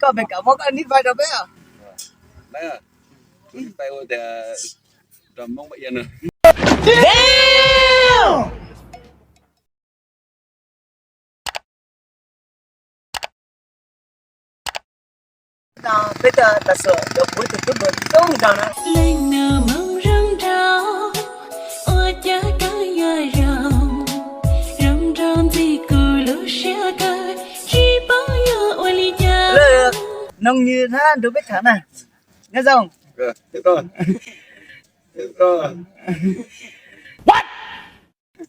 Koj pem kam muab koj nib fais rau peb os. Peb ua tias rau Hmoob Paj Ia no. Peb tuaj tas xuas yuav kuv tus tub npawg Toob Nraug na. Leej nus Hmoob zoo nraug, ua cas koj yuav zoo, zoo nraug ntxim kuv lub siab kawg, tsis paub yuav ua li cas. Noog Nywg hab nrug peb tham na. Nyob zoo.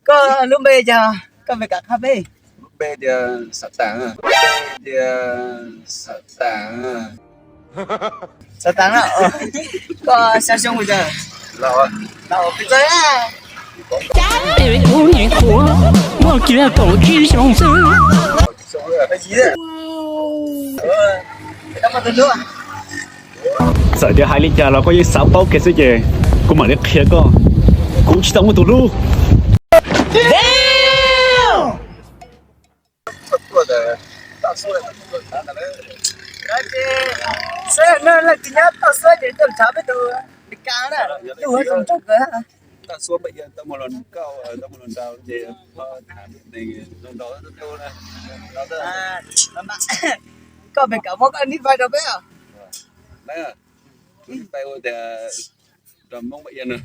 Koj lub npe yog, koj pem kam qha peb. Lub npe tias Xav Taas, lub npe tias Xav Taas. Xav Taas na. Koj xya xyoo mus cas? Laus, pes tsawg? Kuv niam kuv muaj kiag kaum tsib xyoo xwb. Txawm tias hais li cas los koj yeej xav paub kiag xwb ces kuv mam li qhia koj. Kuv tsis tau muaj tus hlub. Leej twg nyob toj suab ces tuaj ntshav peb tus Meskas na, lub hauv zoo nraug kawg. Toj suab Paj Ia tau mus los nkauj, tau mus los nraug ces ho tham neeg zoo nraug tu na. Koj pem kam muab koj nib fais rau peb os. Peb ua tias rau Hmoob Paj Ia no.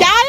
Cas